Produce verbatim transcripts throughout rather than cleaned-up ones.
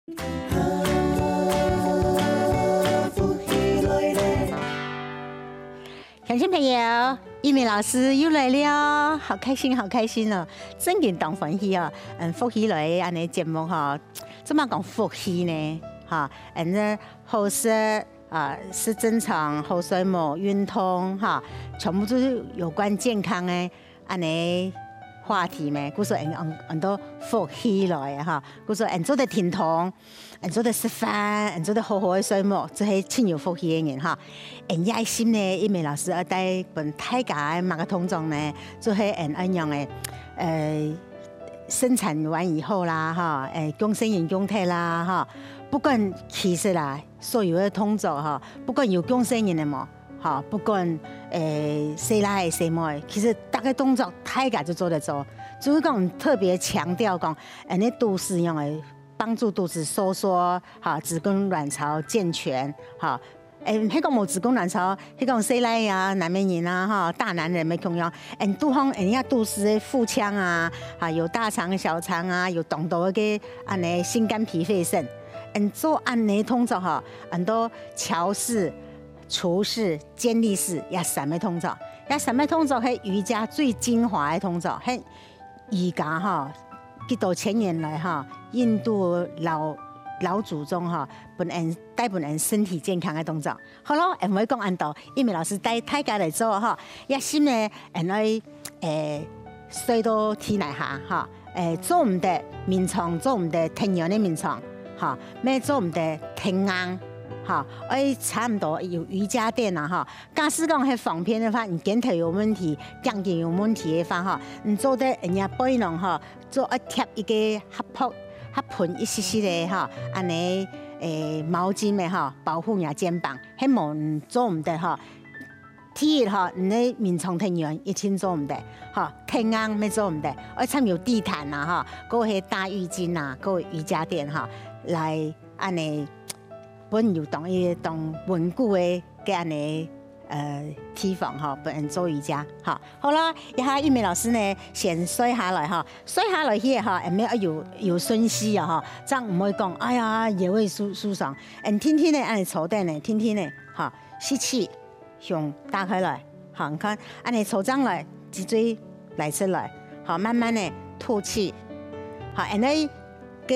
鄉親朋友，玉美老師又來了，好開心，好開心哦！正經當歡喜哦！嗯，福氣來恁呢節目吼，做麼講福氣呢？哈，恁呢好食啊，食正常，好睡目，運動哈，全部都係有關健康个恁呢話題咩？故所恁恁恁多福氣來哈，故所恁做得停動。 恁做得食飯，恁做得好好个睡目，就係盡有福氣个人哈。恁這一集呢，玉美老師愛帶分大家个麼个動作呢？就係恁恁樣个，呃，生產完以後啦，哈，誒，降細人降忒啦，哈，不管其實啦，所有个動作哈，不管有降細人个無，哈，不管誒細倈仔細妹，其實逐個動作大家就做得做，只係講特別強調講，恁呢肚屎樣个 幫助肚子收縮，哈，子宮卵巢健全，哈。誒，係講無子宮卵巢，係講細倈啊，男仔人啊，哈，大男人乜共樣。誒，肚項，誒，人家肚屎个腹腔啊，哈，有大腸、小腸啊，有當多个恁呢心肝脾肺腎。誒，做恁呢動作哈，恁多橋式、蹙式、健力式，這三個動作，這三個動作係瑜伽最精華个動作，係 瑜伽哈，幾多千年來哈，印度老老祖宗哈，分人帶分人身體健康个動作。好咯，毋會講恁多，玉美老師帶大家來做哈，這集呢，恁愛誒睡到地泥下哈，誒做毋得眠床，做毋得忒軟个眠床，哈，乜做毋得忒硬，哈，愛差毋多有瑜伽墊啊哈， 假使講係方便个話，你肩頭有問題、頸根有問題个話吼，你做得人家背囊吼，做愛貼一個合抱、合抱一息息个吼，恁呢誒毛巾个吼，保護你个肩膀，係無你做毋得吼。第一吼，你个眠床忒軟一定做毋得，吼，忒硬乜做毋得，愛參有地毯啊吼，過係大浴巾啊，過瑜伽墊吼，來恁呢分有當一當穩固个个恁呢 呃地方吼，分人做瑜伽哈。好啦，這下玉美老師呢，先睡下來哈，睡下來去哈，毋係愛有有順序啊哈，正毋會講，哎呀，腰仔受受傷。嗯，定定仔恁呢坐等呢，定定仔哈，吸氣，胸打開來，好，你看，恁呢坐正來，脊椎 拉直來，好，慢慢仔吐氣。好，恁呢个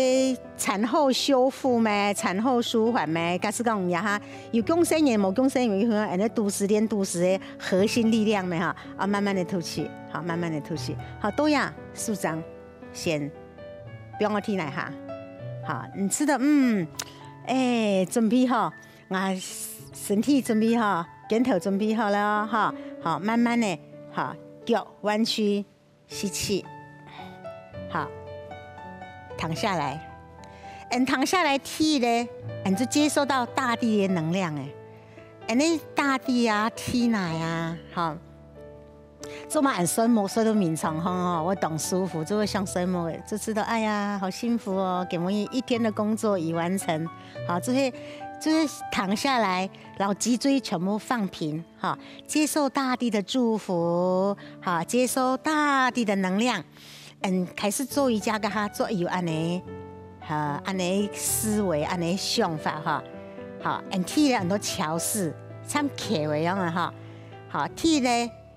產後修復咩，產後舒緩咩，假使講這下有降細人無降細人，恁呢肚屎練肚屎个核心力量咩哈，啊，慢慢仔吐氣，好，慢慢仔吐氣。好，到這，手掌先放到地泥下，好，你試著，嗯，誒，準備好，啊，身體準備好，肩頭準備好了哈，好，慢慢仔，好，腳彎曲， 吸氣，好，躺下來。嗯，躺下來第一呢，嗯，就接受到大地个能量誒。嗯，該大地啊，地泥啊，吼，做麼个恁睡目，睡到眠床吼，會當舒服，就會想睡目誒，就知道，哎呀，好幸福哦，今晡日一天的工作已完成。好，這些，這些躺下來，然後脊椎全部放平，哈，接受大地的祝福，哈，接受大地的能量。嗯，開始做瑜伽个哈，做有恁呢，哈，恁呢思維，恁呢想法哈。好，嗯，第一呢，恁多橋式，參橋个樣啊哈。好，第一呢，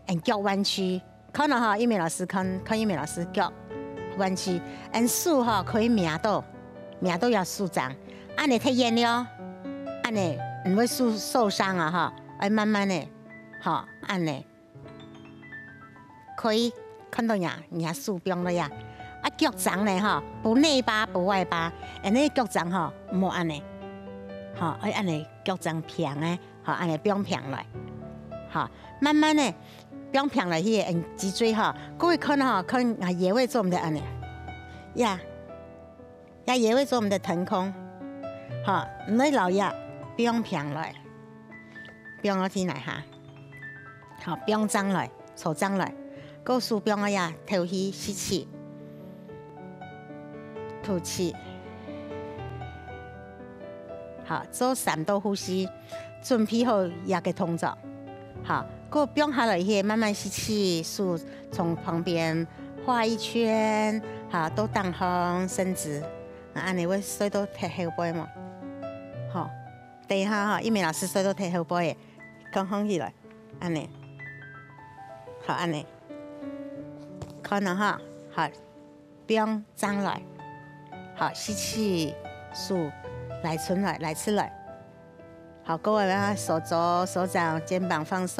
嗯，腳彎曲，看到哈，玉美老師看，看玉美老師腳彎曲，嗯，手哈可以摸到，摸到這手掌，恁呢忒軟了，恁呢毋會受受傷啊哈，愛慢慢仔，好，恁呢。 可以看到呀，人家手放落呀。啊，腳掌呢，吼，不內八不外八，恁呢腳掌吼，毋好恁呢，吼，愛恁呢腳掌平个，吼，恁呢放平來，吼，慢慢仔放平來去，嗯，脊椎吼，各位看吼，看啊，腰仔做毋得恁呢，呀， 這腰仔做毋得騰空，吼，你愛摎這放平來，放到地泥下，吼，放正來，坐正來，過手放到這頭去吸氣，吐氣，好，做三到呼吸。 準備好這個動作，好，過放下來去，慢慢吸氣，手從旁邊畫一圈，好，到頂項伸直，啊恁仔會睡到忒後背無？好，等一下哈，玉美老師睡到忒後背个，放䟘起來，恁仔，好恁仔，看了哈，好，放正來，好，吸氣，手拉伸來，拉直來。 好，各位啊，手肘、手掌、肩膀放鬆，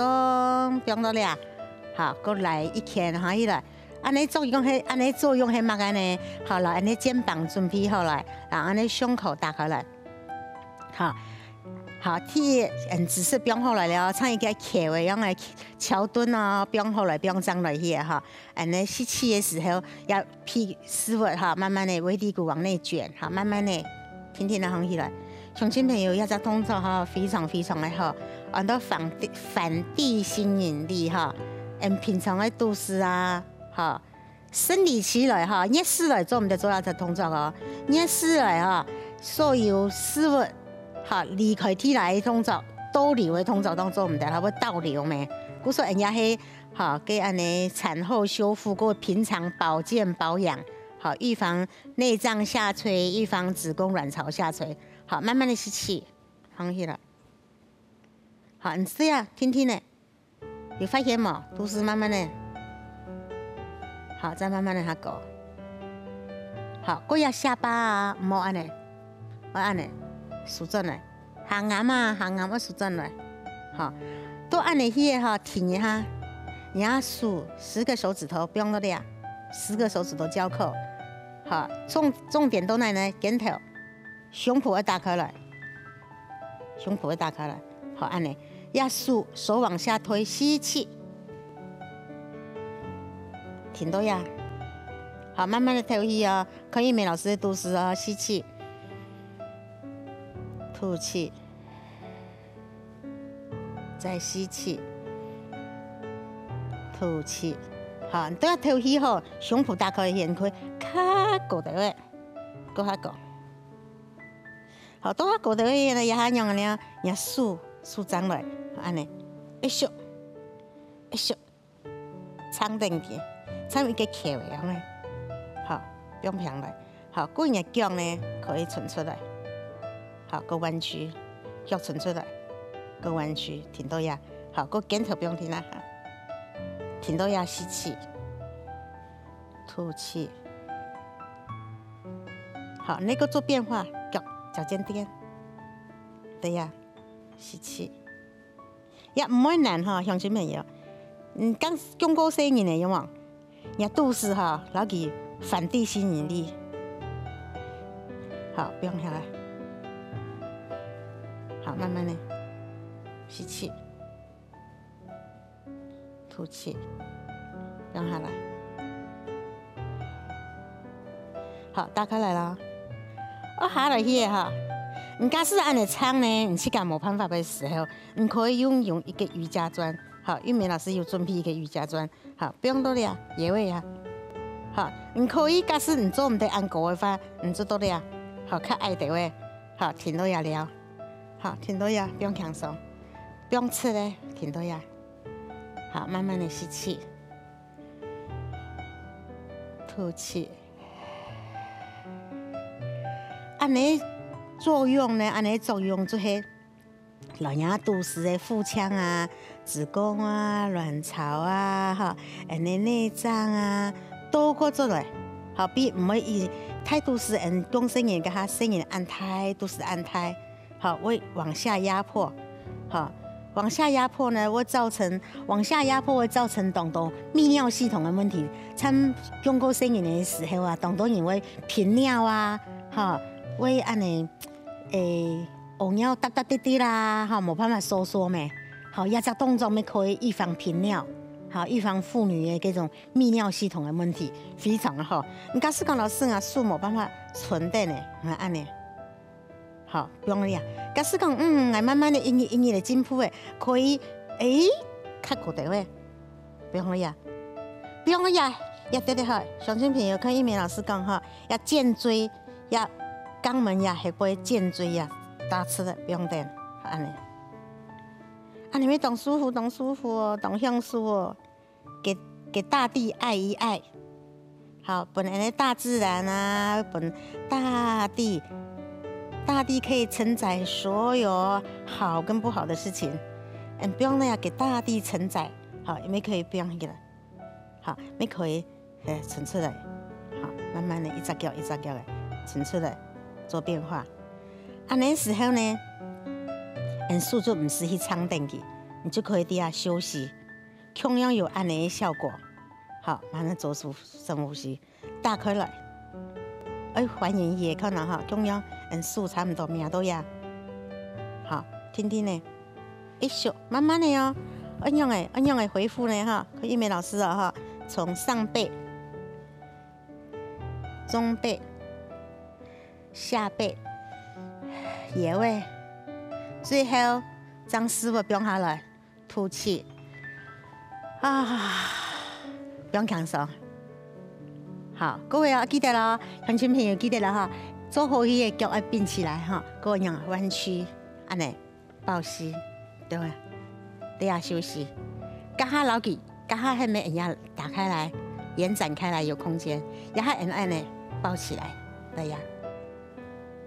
放到這。好，過來一圈，䟘起來。恁仔作用係，恁仔作用係麼个呢？好，來，恁仔肩膀準備好來，然後恁仔胸口打開來。好，好，第一，嗯，姿勢放好來了，像一個橋个樣个橋墩哦，放好來，放正來去哈。恁仔吸氣个時候，要 屁股屎朏哈，慢慢仔尾骶骨往內捲哈，慢慢仔，定定仔䟘起來。鄉親朋友，這隻動作哈，非常非常个好，安到反地反地心引力哈，嗯，平常个肚屎啊，哈，生理期來哈，月事來做毋得做這隻動作哦，月事來哈，所有屎朏哈離開地泥个動作，倒流个動作當做毋得，哈，會倒流咩？故所人家係 好，該恁仔產後修復，過平常保健保養，好，預防內臟下垂，預防子宮卵巢下垂。好，慢慢仔吸氣，䟘起來。好，你試下，定定仔，有發現無？肚屎慢慢仔，好，再慢慢仔下降。好，過這下巴啊，毋好恁仔，愛恁仔，收轉來。 下頷啊，下頷愛收轉來。好，到恁仔去个哈，停一下，你个手，十個手指頭放到這，十個手指頭交扣。好，重重點到哪呢？肩頭，胸脯愛打開來，胸脯愛打開來。好，恁仔，這手手往下推，吸氣，停到這。好，慢慢仔敨氣哦，看玉美老師个肚屎哦，吸氣。 吐氣，再吸氣，吐氣。好，你都愛敨氣吼，胸脯打開，掀開，較高兜仔，過較高。好，到較高兜仔呢，這下仰仔呢，若手收正來，恁仔，一縮，一縮。 撐等佢，撐一個口个樣个。好，放平來。好，過你个腳呢，可以伸出來。好，過彎曲，腳伸出來，過彎曲，停到這。好，過肩頭放停啊，停到這吸氣，吐氣。好，你過做變化，腳腳尖點，對呀，吸氣。 也毋會難吼，鄉親朋友。嗯，剛降過細人仔，有無？若肚屎吼，摎佢反地心引力。好，放下來。好，慢慢仔，吸氣，吐氣，放下來。好，打開來了。哦，下來去个哈。你假使恁仔撐呢，你自家無辦法个時候， 你可以用用一個瑜伽磚，好，玉美老師有準備一個瑜伽磚，好，放到這，腰仔啊。好，你可以，假使你做毋得恁高个話，你做到這，好，較矮兜仔，好，停到這了，好，停到這，放輕鬆，放直个，停到這，好，慢慢仔吸氣，吐氣。恁仔作用呢，恁仔作用就係 來若肚屎个腹腔啊、子宮啊、卵巢啊，吼，恁仔內臟啊，都過轉來。好，比毋會以大肚屎，嗯，降細人个較細人恁大，肚屎恁大，好，會往下壓迫，好，往下壓迫呢，會造成，往下壓迫會造成當多泌尿系統个問題。像降過細人个時候啊，當多人會頻尿啊，吼，會恁仔，誒， 屙尿答答滴滴啦，吼，無辦法收縮咩。好，這隻動作乜可以預防頻尿，好，預防婦女个這種泌尿系統个問題，非常好。你假使講老師啊，手無辦法伸等呢，啊，恁仔，好，放這。假使講，嗯，𠊎慢慢仔一日一日仔進步个，可以，誒，較高兜仔。 放落啊。放落啊，也得得好。鄉親朋友，看玉美老師講吼，這頸椎，這肛門也係會頸椎啊，打直个，放等，恁仔。恁仔會當舒服，當舒服哦，當享受哦。給給大地愛一愛，好，分恁呢大自然啊，分大地，大地可以承載所有好跟不好的事情。嗯，放落來給大地承載，好，也可以放起來，好，也可以，呃，伸出來，好，慢慢的一隻腳一隻腳的伸出來，做變化。恁呢時候呢，嗯，手就毋使去撐等佢，你就可以在遐休息，共樣有恁呢的效果。好，慢慢做出深呼吸。 打開來。哎，還原一下看啊哈，共樣，嗯，手差毋多摸到呀。好，定定呢，一休，慢慢的哦。恁樣誒，恁樣誒回復呢哈，看玉美老師哦哈，從上背、中背、下背、腰尾，最後將屎朏放下來。 吐氣。啊，放輕鬆。好，各位啊，記得咯，鄉親朋友記得了哈，做好戲个腳愛併起來哈，各位人彎曲，恁呢，抱膝，對吧？對啊，休息。加下老底，加下後面也打開來，延展開來有空間，然後恁呢抱起來，對呀。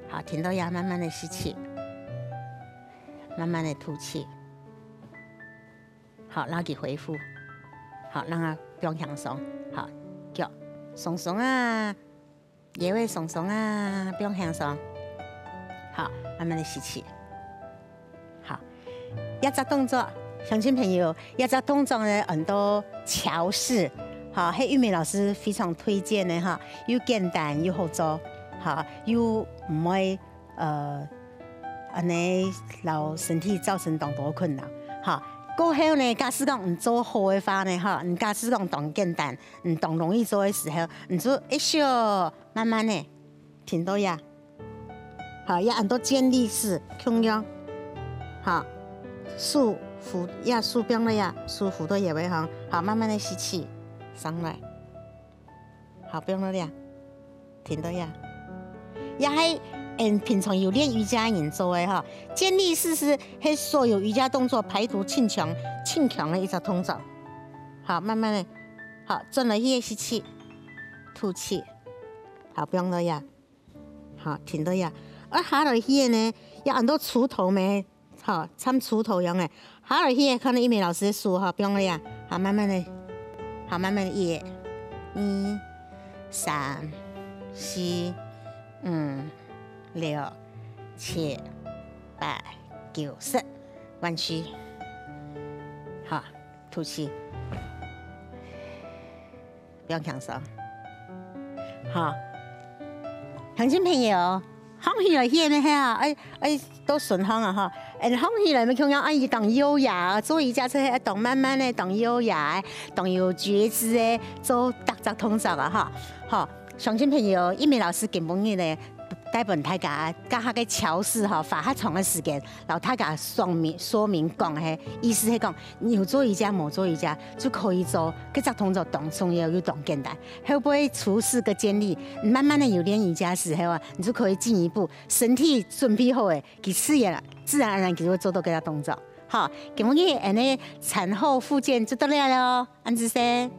好，停到呀，慢慢的吸氣，慢慢的吐氣。 好，讓佢恢復。好，讓佢放輕鬆。好，腳鬆鬆啊，腰仔鬆鬆啊，放輕鬆。好，慢慢的吸氣。好，這隻動作，鄉親朋友，這隻動作呢，安到橋式，好，係玉美老師非常推薦个哈，又簡單又好做，好，又毋會 呃，恁呢摎身體造成當多困擾。哈，過後呢，假使講你做好个話呢，哈，你假使講當簡單，你當容易做个時候，你就一休，慢慢的停到呀。好，也安到健力士，共樣。好，手扶，也手放了呀，手扶到腰仔項，好，慢慢的吸氣，上來。 好，放落這，停到這。也係，嗯，平常有練瑜伽个人做个哈，健力士係，係所有瑜伽動作排毒清腸，清腸个一隻動作。好，慢慢的，好，轉來去吸氣，吐氣。好，放落這。好，停到這。啊，下來去个呢，也安到鋤頭咩？ 好，像鋤頭樣个。下來去看到玉美老師个手，好，放落啊，好，慢慢的，好，慢慢的，一、二、三、四、五、六、七、八、九、十，彎曲。好，吐氣。 放輕鬆。好，鄉親朋友，䟘起來去呢，係啊，愛，愛到順䟘啊，吼。嗯，䟘起來，愛共樣愛當優雅啊，做瑜伽就係愛當慢慢的，當優雅的，當有覺知的，做逐隻動作啊，吼。好，鄉親朋友，玉美老師今晡日呢，帶分大家，教下个橋式吼，花較長个時間，摎大家說明，說明講个意思係講， 有做瑜伽無做瑜伽，就可以做，這隻動作當重要又當簡單。後背初始个建立，你慢慢的有練瑜伽時候啊，你就可以進一步，身體準備好了，佢自然，自然而然佢就會做到這隻動作。好，今晡日恁呢產後復健就到這了哦，恁仔細。